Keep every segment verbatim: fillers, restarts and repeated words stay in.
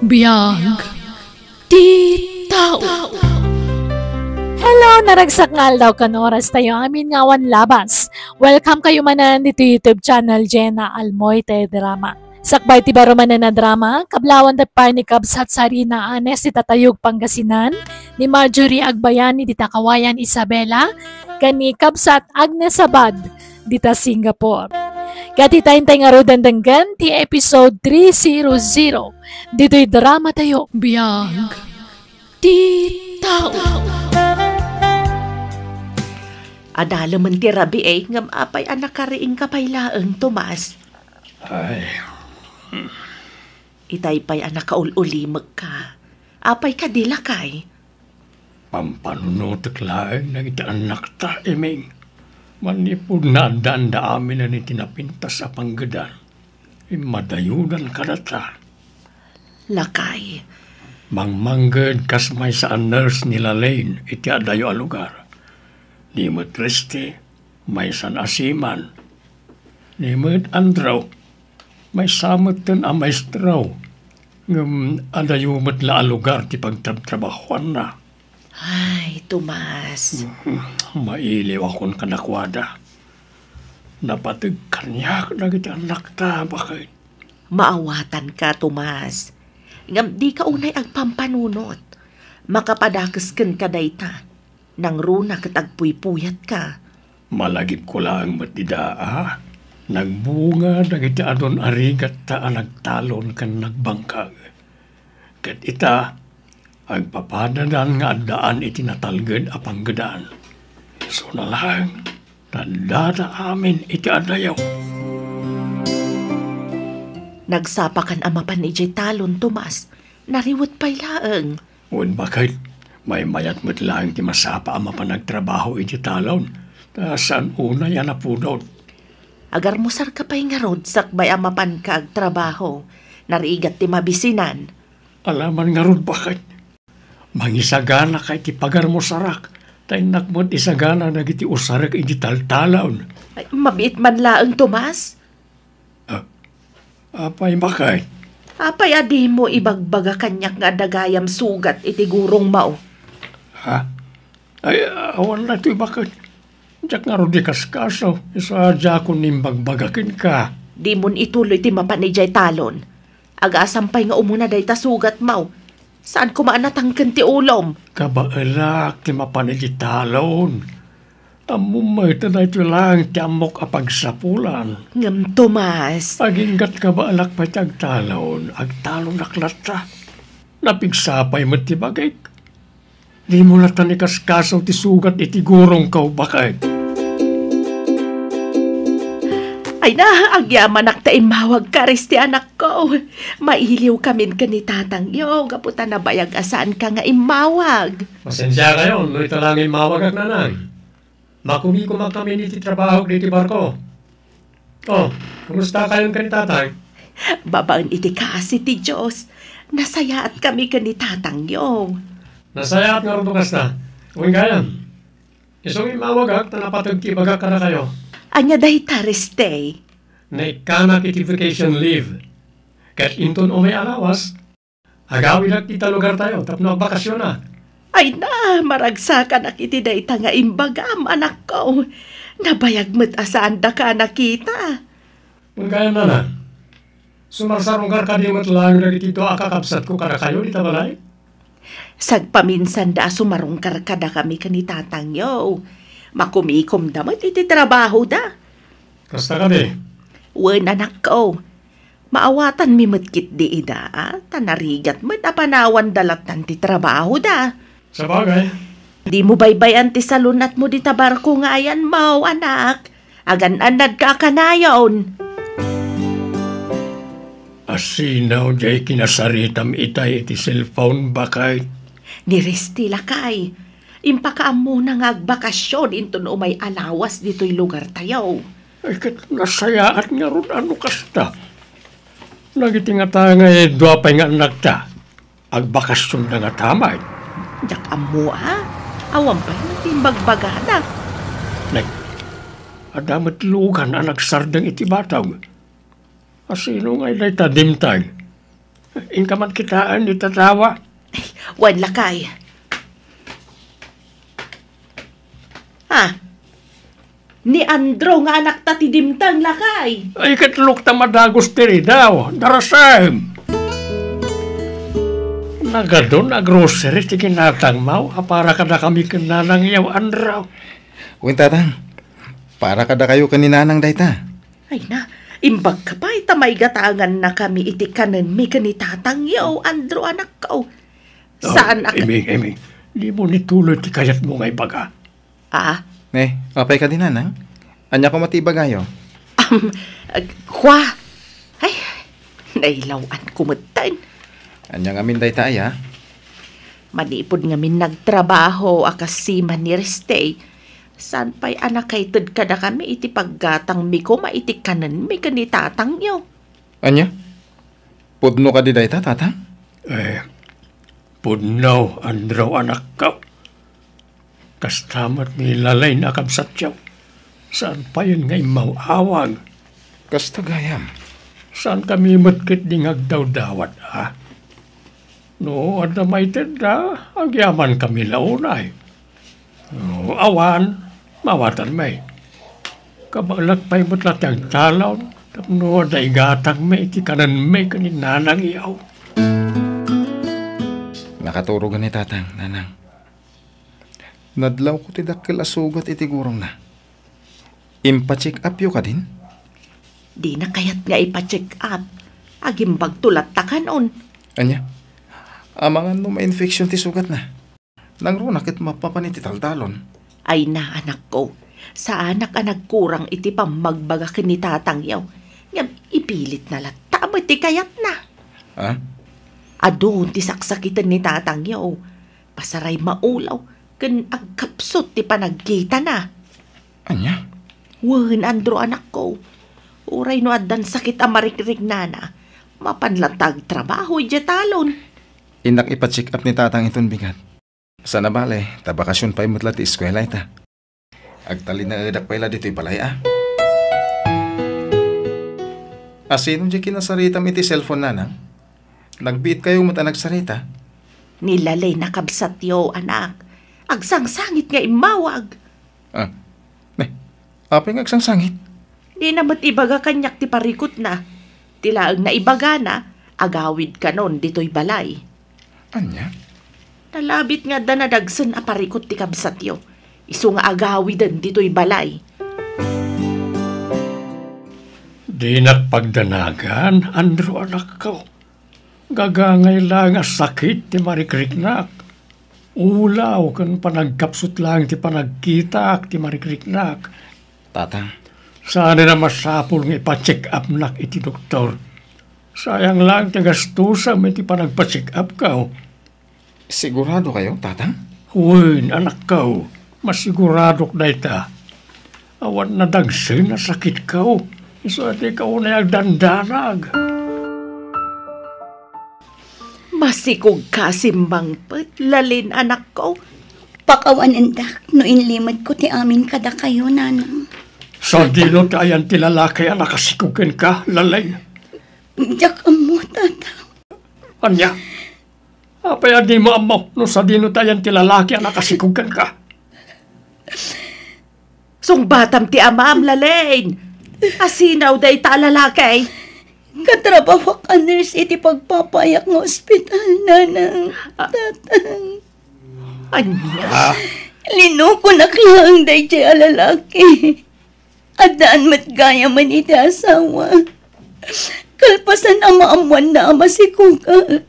Biag ti tao. Hello, naragsak nga aldaw ken oras tayo amin nga awan labas. Welcome kayo manen ditoy YouTube channel Jenna Almoite Drama. Sakbay ti baro manen a drama, kablawan da pay ni Kabsat Sarina Anes dita Tayug, Pangasinan, ni Marjorie Agbayani dita Kawayan, Isabela, ken ni Kabsat Agnes Abad dita Singapore. Ket ita intay ngaruden denggen ti episode three zero zero ditoy drama tayo. Biag ti tao. Adalemen ti rabii, ngem apay a nakariingka pay laeng, Tomas? Ay. Itay pay a nakaul-ulimekka. Apay kadi, lakay? Pampanunotek laeng dagiti annakta, Iming. Manipud naaddaanda aminen iti napintas a panggedan, immadayodan kadata. Lakay. Mangmangged kas maysa a nurse ni Lalaine iti adayo a lugar. Ni met Resty, maysa a seaman. Ni met Andrew, maysa metten a maestro. Ngem adayo met la a lugar ti pagtrabtrabahuanna. Ay, Tomas. Mhm. Mailiwakon kadakuada. Napateg kaniak dagiti annakta, baket. Maawatanka, Tomas. Ngem dika unay agpampanunot. Makapadakes kenka dayta. Nangruna ket agpuypuyatka. Malagipko laeng met dida a nagbunga dagiti adun a rigatta a nagtalon ken nagbangkag. Ket ita, agpapadadan nga addaan iti natalged a panggedan. Isuna laeng, ta addada amin iti adayo. Nagsapakan a mapan idiay talon, Tomas. Nariwet pay laeng. Wen, baket, maymayat met laeng ti masapa a mapan agtrabaho iti talon, ta saan unay a napudot. Agarmusarka pay ngarud sakbay a mapanka agtrabaho. Narigat ti mabisinan. Alaman ngarud, baket. Mangisaganaka iti pagarmusarak, ta innak met isagana dagiti usarek iti taltalon. Ay, mabiit man laeng, Tomas. Ah, apay, baket? Apay a dimo ibagbaga kaniak nga adda gayam sugat iti gurongmo? Ha? Ay, awan daytoy, baket. Diak ngarud ikaskaso, isu a diakon imbagbaga kenka. Dimon ituloy ti mapan idiay talon. Agasam pay nga umuna dayta sugatmo. Saan koma a natangken ti ulom. Kabaelak ti mapan idiay talon. Ammom met a daytoy laeng ti ammok a pagsapulan. Ngem, Tomas. Aginggat kabaelak pay ti agtalon, agtalonak latta. Napigsa pay met ti bagik. Dimo latta ikaskaso ti sugat iti gurongko, baket. Ay na, agyamanak ta immawagka, Resty, anakko. Mailiwkamin ken ni tatangyo, gapu ta nabayag a saanka nga immawag. Pasensiakayon no ita laeng immawagak, nanang. Makumikom a kami iti trabahok ditoy barko. Oh, kumustakayon ken ni tatang? Babaen iti kaasi ti Dios, nasayaatkami ken ni tatangyo. Nasayaat ngarud no kasta. Wen gayam, isu nga immawagak ta napateg ti ibagak kadakayo. Ania dayta, Resty? Naikkanak iti vacation leave. Ket inton umay a lawas, agawidak ita lugartayo tapno agbakasionak. Ay na, maragsakanak iti dayta nga imbagam, anakko. Nabayag met a saandaka a nakita. Wen gayam, nanang, sumarsarungkar kadi met laeng dagiti dua a kakabsatko kadakayo dita balay? Sagpaminsanda a sumarungkar kadakami ken ni tatangyo. Makumikomda met iti trabahoda. Kasta kadi? Wen, anakko. Maawatanmi met ketdi ida, a, ta narigat met a panawanda lattan ti trabahoda. Sabagay. Dimo baybay-an ti salun-atmo dita barko nga ayanmo, anak. Agan-annadka a kanayon. Asino diay kinasaritam itay iti cellphone, baket? Ni Resty, lakay. Impakaammona nga agbakasion inton umay a lawas ditoy lugartayo. Ay, ket nasayaat ngarud a no kasta. Dagiti ngata nga dua pay nga annakta, agbakasionda ngata met. Diak ammo a, awan pay ti imbagbagada. Nay, adda met lugan a nagsardeng iti batog. Asino ngay dayta dimteng? Inka man kitaen ita tawa. Ay, wen, lakay. Ah, ni Andrew nga anakta ti dimteng, lakay. Ay, ket lokta madagus ti ridaw. Darasem! Nagadun a grocery ti kinatangmo a para kadakami ken nanangyo, Andrew. Wen, Tatang. Para kadakayo ken ni Nanang dayta. Ay na, imbagka pay ta maigatangannakami iti kanenmi ken ni tatangyo, Andrew, anakko. Oh, saan a ka- Iming, Iming, dimo nituloy ti kayatmo nga ibaga. Ah? Ne, apay kadi, Nanang? Ania koma ti ibagayo? Am, ag-, kwa? Ay, nailaw-anko metten. Ania ngamin dayta aya? Manipud ngamin nagtrabaho a kas seaman ni Riste, saan pay a nakaited kadakami iti paggatangmi koma iti kanenmi ken ni tatangyo. Ania? Pudno kadi dayta, Tatang? Eh, pudno, Andrew, anakko. Kasta met ni Lalay a kabsatyo. Saan payen nga immaw-awag. Kasta gayam. Saankami met ketdi nga agdawdawat, a? No adda maitedda, agyamankami la unay. No awan, mawatanmi. Kabaelak pay met la ti agtalon tapno adda igatangmi iti kanenmi ken ni nanangyo. Nakaturogan ni Tatang, Nanang. Nadlawko ti dakkel a sugat iti gurongna. Impacheck-up yo kadin? Dina kayat nga ipa-check up. Agimbagto latta kanon. Ania? Amangan no ma-infection ti sugatna. Nangruna ket mapapan iti taltalon. Ay na, anakko. Saanak a nagkurang iti pammagbaga ken ni tatangyo. Ngem ipilitna latta met ti kayatna. Ha? Adun ti saksakiten ni tatangyo. Pasaray maulaw ken agkapsut ti panagkitana. Ania? Wen, Andrew, anakko. Uray no addan sakit a marikriknana, mapan latta agtrabaho idiay talon. Innak ipa-check up ni Tatang iton bigat. Sana bale, ta bakasion pay met la ti eskuela ita. Agtalinaedak pay la ditoy balay, a. Asino diay kinasaritam iti cellphone, Nanang? Nagbiitkayo met a nagsarita? Ni Lalay a kabsatyo, anak. Agsangsangit nga immawag. Ah, ne, apay nga agsangsangit? Dina met ibaga kaniak ti parikutna. Ti laeng naibagana, agawid kanon ditoy balay. Ania? Nalabit nga adda nadagsen a parikut ti kabsatyo. Isu nga agawiden ditoy balay. Dinak pagdanagan, Andrew, anakko. Gagangay laeng a sakit ti marikriknak. Ulaw ken panagkapsut laeng ti panagkitaak ti marikriknak. Tatang. Saanen a masapul nga ipa-check upnak iti doktor. Sayang laeng ti gastusem iti panagpa-check upko. Siguradokayo, Tatang? Wen, anakko. Masiguradok dayta. Awan nadagsen a sakitko. Isu a dika unay agdandanag. Masikogka a simmangpet, Lalay, anakko. Pakawanendak no inlimedko ti amin kadakayo, Nanang. Sadino ti ayan ti lalaki a nakasikog kenka, Lalay? Diak ammo, Tatang. Ania? Apay a dimo ammo no sadino ti ayan ti lalaki a nakasikog kenka? Sungbatam ti amam, Lalay. Asino dayta a lalaki? Katrabahoak a nurse iti pagpapayak nga ospital, Nanang, Tatang. Ania? Ah? Linukonak laeng daydiay a lalaki. Addaan met gayamen iti asawa. Kalpasan a maammoanna a masikogak,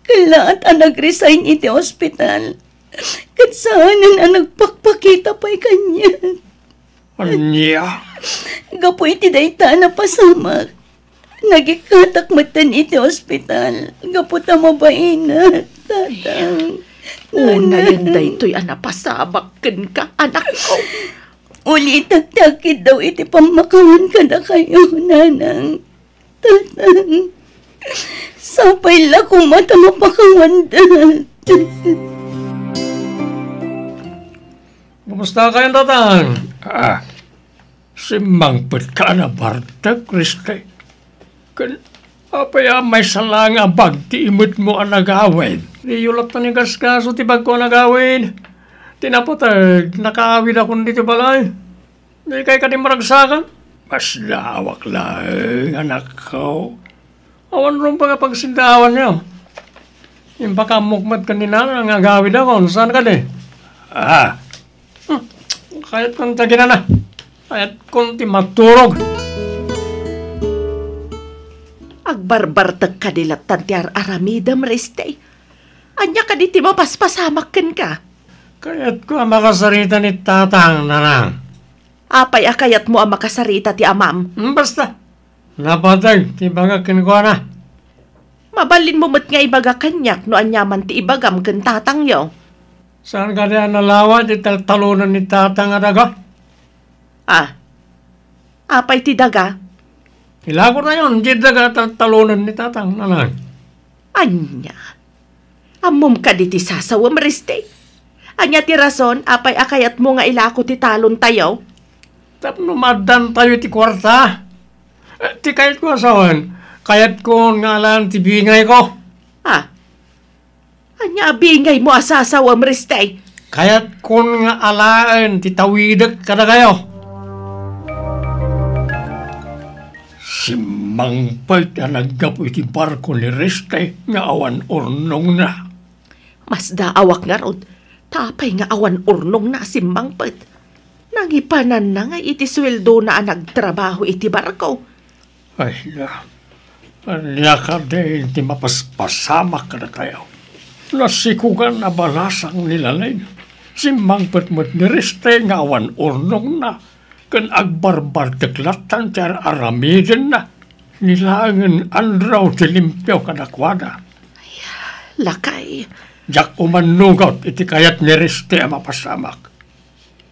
kellaat a nag-resign iti ospital. Ket saanen a nagpakpakita pay kaniak. Ania? Gapu iti dayta a napasamak, nagikkatak metten iti ospital gapu ta mabainak, Tatang. Unayen daytoy a napasamak kenka, anakko. Ulitek ti agkiddaw iti pammakawan kadakayo, Nanang. Tatang, sapay la koma ta mapakawanda. Kumusta kayo, Tatang? Ah, simmangpet ka a nabartek, Kriste. Ken, Apay a maysa laeng a bag ti imetmo a nagawid? Diyo latta ni kaskaso ti bagko a nagawid. Ti napateg, nakaawidakon ditoy balay. Dikay kadi maragsakan? Masdaawak laeng, anakko. Awan rumbeng a pagsindaawanyo. Impakaammo met ken ni Nana nga agawidakon, saan kadi? Ah. Hmm. Kayatkon ti aginana. Kayatkon ti maturog. Agbarbartek kadi lattan ti ar-aramidem, Riste. Ania kadi ti mapaspasamak kenka? Kayatko a makasarita ni Tatang, Nanang. Apay a kayatmo a makasarita ti amam? Hmm, basta. Napateg ti ibagak kenkuana. Mabalinmo met nga ibaga kaniak no aniaman ti ibagam ken tatangyo. Saan kadi a nalawa ti taltalonen ni Tatang a daga? Ah. Apay ti daga? Ilakotayon ti daga a taltalonen ni Tatang, Nanang. Ania? Ammom kadi ti sasawem, Riste? Ania ti rason apay a kayatmo nga ilako ti talontayo? Tapno maaddantayo iti kuarta. Eh, ti kayatko a sawen, kayatkon nga alaen ti bingayko. Ah, ania a bingaymo a sasawem, Riste? Kayatkon nga alaen ti tawidek kadakayo. Simmangpet a naggapu iti barko ni Riste nga awan urnongna. Masdaawak ngarud, ta apay nga awan urnongna a simmangpet? Nangipananna ngay iti sueldona a nagtrabaho iti barko. Ay, na. Ania kadi ti mapaspasamak kadatayo? Nasikugan a balasang ni Lalin. Simmangpet met ni Riste nga awan urnongna, ken agbarbartek lattan ti ar-aramidenna. Ni laengen Andrew ti limpio kadakuada. Lakay. Diak umannugot iti kayat ni Riste a mapasamak.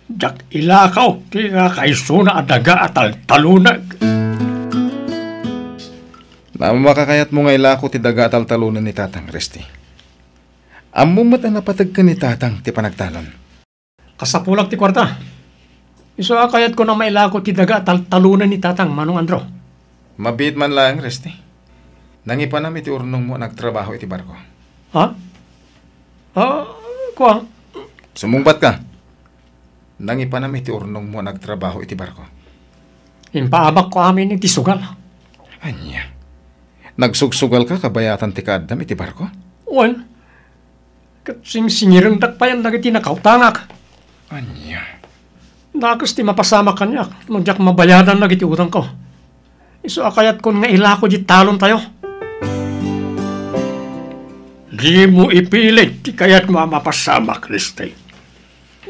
Diak ilakaw ti kakaisuna a daga a taltalonek. Makakayatmo nga ilako ti daga a taltalonen ni Tatang, Riste. Ammom met a napateg ken ni Tatang ti panagtalon. Kasapulak ti kuarta. Isu a kayatko a mailako ti daga a taltalonen ni Tatang, Manong Andrew. Mabiit man laeng, Riste. Nangipanam iti urnongmo a nagtrabaho iti barko. Ha? Ah, kua? Sumungbatka. Nangipanam iti urnongmo a nagtrabaho iti barko. Impaabakko amin iti sugal. Ania? Nagsugsugalka kabayatan ti kaaddam iti barko? Wen. Ket singsingirendak payen dagiti nakautangak. Ania? Dakes ti mapasamak kaniak no diak mabayadan dagiti utangko. Isu a kayatkon nga ilako di talontayo. Dimo ipilit ti kayatmo a mapasamak, Riste.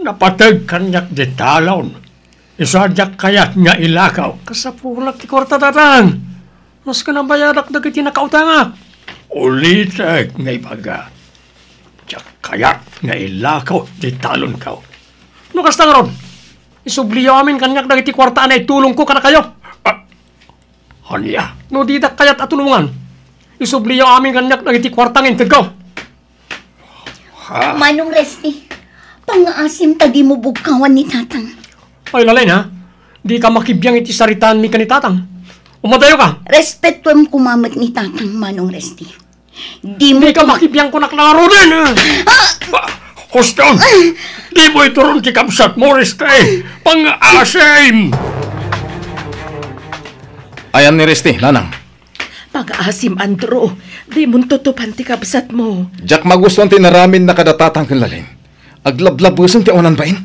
Napateg kaniak di talon. Isu a diak kayat nga ilakaw. Kasapulak ti kuarta, Tatang. Maski nabayadak dagiti nakautangak. Ulitek nga ibaga, diak kayat nga ilakaw ti talonko. No kasta ngarud, isubliyo amin kaniak dagiti kuarta a naitulongko kadakayo. Ah, ania? No didak kayat a tulongan, isubliyo amin kaniak dagiti kuarta nga intedko. Ha? Manong Resti, pangngaasim ta dimo bugkawan ni Tatang. Ay, Lalin, ha? Dika makibiang iti saritaanmi ken ni Tatang. Umadayoka. Respetuem koma met ni Tatang, Manong Resti. Dimo Dika makibiang kunak ngaruden, ha? Ah! Ba, huston! Dimo ituron ti kabsatmo, Resti. Pangngaasim! Ayan ni Resti, Nanang. Pangngaasim, Andrew. Dimon tutupan ti kabsatmo. Diak magustuan ti inaramidna kada Tatang ken Lalin. Aglablabesen ti awanan bain.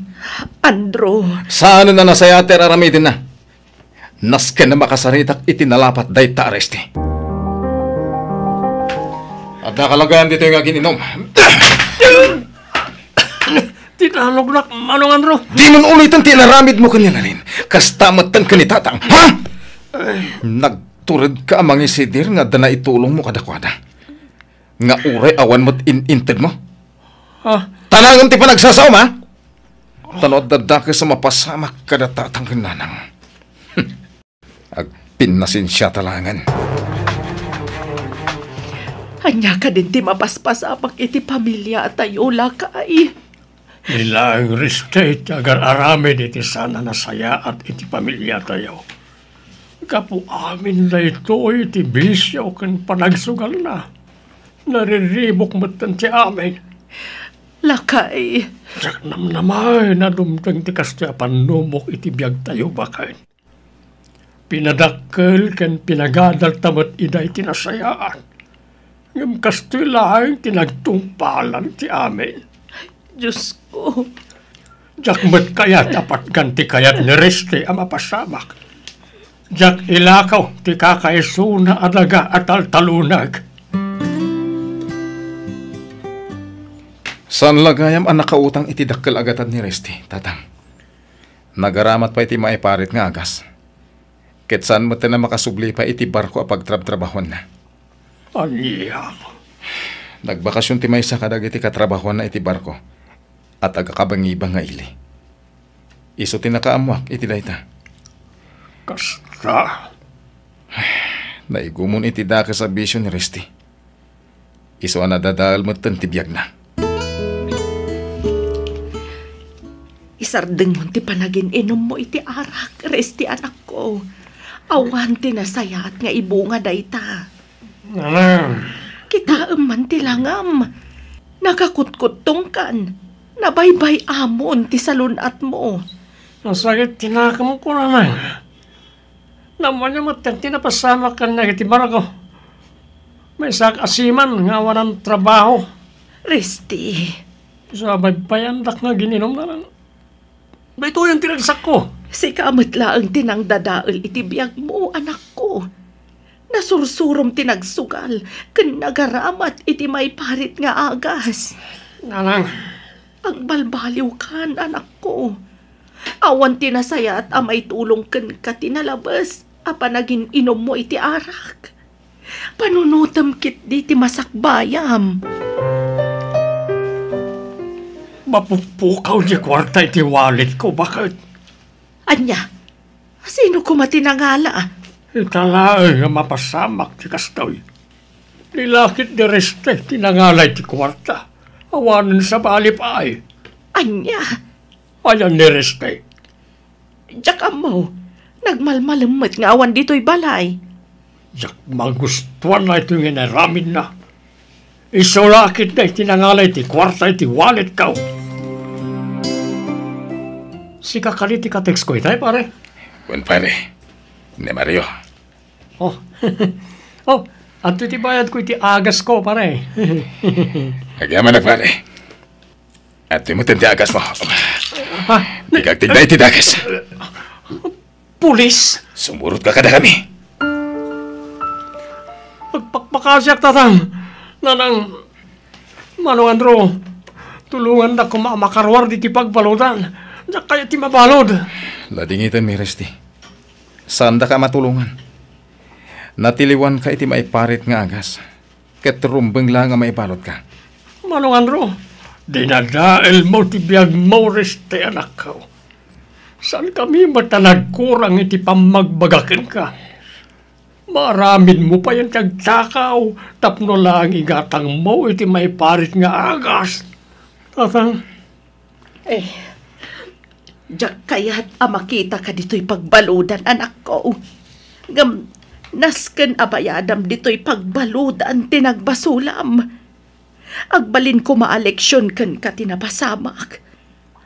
Andrew. Saanen a nasayaat ti ar-aramidenna. Nasken a makasaritak iti nalapat dayta a Resti. Adda kalagayan ditoy nga agin-inom. Ti talognak, Manong Andrew. Dimon uliten ti inaramidmo ken ni Lalin. Kasta metten ken ni Tatang. Ha? Nagturedka a mangisidir nga adda naitulongmo kadakuada. Nga uray awan met in-intedmo. Ah. Tanangem ti panagsasaom, ha? Ta no adda dakes a mapasamak kada Tatang ken Nanang. Agpinnasensiata laengen. Ania kadin ti mapaspasamak iti pamiliatayo, lakay? Ni laeng Resti ti agar-aramid iti saan a nasayaat iti pamiliatayo. Gapu amin daytoy ti bisio ken panagsugalna, nariribuk metten ti amin. Lakay. Diak namnamaen a dumteng ti kastoy a pannubok iti biagtayo, baket. Pinadakkel ken pinagadalta met ida iti nasayaat. Ngem kastoy laeng ti nagtungpalan ti amin. Diosko. Diak met kayat a patgan ti kayat ni Reste a mapasamak. Diak ilakaw ti kakaisuna a daga a taltalunag. Saan la gayam a nakautang iti dakkel a gatad ni Reste, Tatang. Nagaramat pay ti maiparit nga agas. Ket saan met a makasubli pay iti barko a pagtrabtrabahuanna. Ania? Nagbakasion ti maysa kadagiti katrabahuanna iti barko a taga-Kabangibang nga ili. Isu ti nakaammoak iti dayta. Kasta. Naigumon iti dakes a bisio ni Resti. Isu a nadadael metten ti biagna. Isardengmon ti panagin-inummo iti arak, Resti, anakko. Awan ti nasayaat nga ibunga dayta. Nanang. Kitaem man ti langam. Nakakutkutongkan. Nabaybay-amon ti salun-atmo. Nasakit ti nakemko, Nanang. Ammoyo met ti napasamak ken dagiti barko. Maysak a seaman nga awanan trabaho. Resti. Isu a baybayandak nga gin-inum, Nanang. Daytoyen ti ragsakko. Sika met laeng ti nangdadael iti biagmo, anakko. Nasursurom ti nagsugal ken nagaramat iti maiparit nga agas. Nanang. Agbalbaliwkan, anakko. Awan ti nasayaat a maitulong kenka ti nalabes a panagin-inummo iti arak. Panunotem ketdi ti masakbayam. Mapukpukaw ti kuarta iti walletko, baket. Ania? Sino koma ti nangala? Ita laeng a mapasamak ti kastoy. Ni lakit ni Reste ti nangala iti kuarta. Awanen sabali pay. Ania? Ayan ni Reste. Diak ammo. Nagmalmalem met nga awan ditoy balay. Diak magustuan daytoy nga inaramidna. Isu lakit daytoy ti nangala iti kuarta iti walletko. Sika kadi ti ka-text ko itay, pare? Wen, pare. Ni Mario. Oh. Oh, adtoy ti bayadko iti agasko, pare. Agyamanak, pare. Adtoy met ti agasmo. Ha? Ikagtigda iti dakes. Pulis? Sumurotka kadakami. Agpakpakasiak, Tatang. Nanang, Manong Andrew, tulongandak koma a makaruar diti pagbaludan. Diak kayat ti mabalud. Ladingiten mi, Resti. Saandaka a matulongan. Natiliwanka iti maiparit nga agas. Ket rumbeng la nga maibaludka. Manong Andrew, dinadaelmo ti biagmo, Resti, anakko. Saankami met a nagkurang iti pammagbaga kenka. Maaramidmo payen ti agtakaw tapno laeng igatangmo iti maiparit nga agas. Tatang. Eh, diak kayat a makitaka ditoy pagbaludan, anakko. Ngem, nasken a bayadam ditoy pagbaludan ti nagbasolam. Agbalin koma a leksion kenka ti napasamak.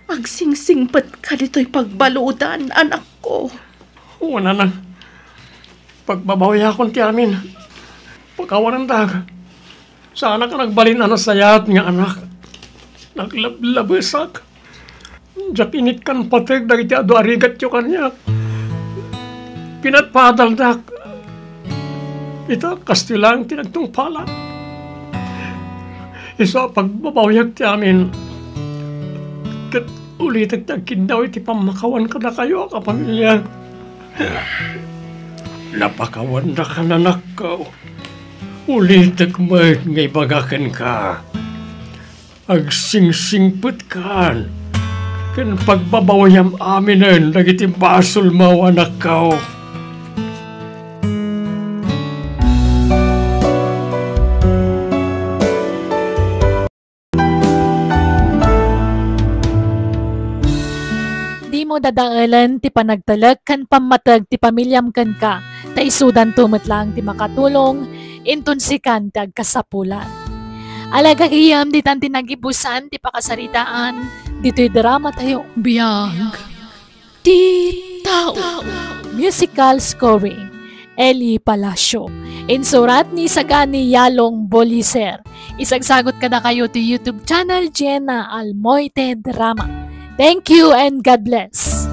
Agsingsingpetka ditoy pagbaludan, anakko. Wen, Nanang, pagbabawiakon ti amin. Pakawanendak. Saanak a nagbalin a nasayaat nga anak. Naglablabesak. Diak inikkan pateg dagiti adu a rigatyo kaniak. Pinadpadaldak. Ita, kastoy laeng ti nagtungpalak. Isu a pagbabawiak ti amin. Ket ulitek ti agkiddaw iti pammakawan kadakayo a kapamiliak. Napakawandak, anakko. Ulitek met nga ibaga kenka. Agsingsingpetkan ken pagbabawiam aminen dagiti basolmo, anakko. Dimo dadaelen ti panagtalek ken pammateg ti pamiliam kenka. Ta isudanto met laeng ti makatulong inton sikan ti agkasapulan. Ala, gagayam, ditan ti nagibusan ti pakasaritaan ditoy drama tayo. Biag ti tao. Musical scoring, Eli Palacio. Insurat ni Sagani Yalong Boliser. Isagsagot kadakayo ti YouTube channel, Jenna Almoite Drama. Thank you and God bless.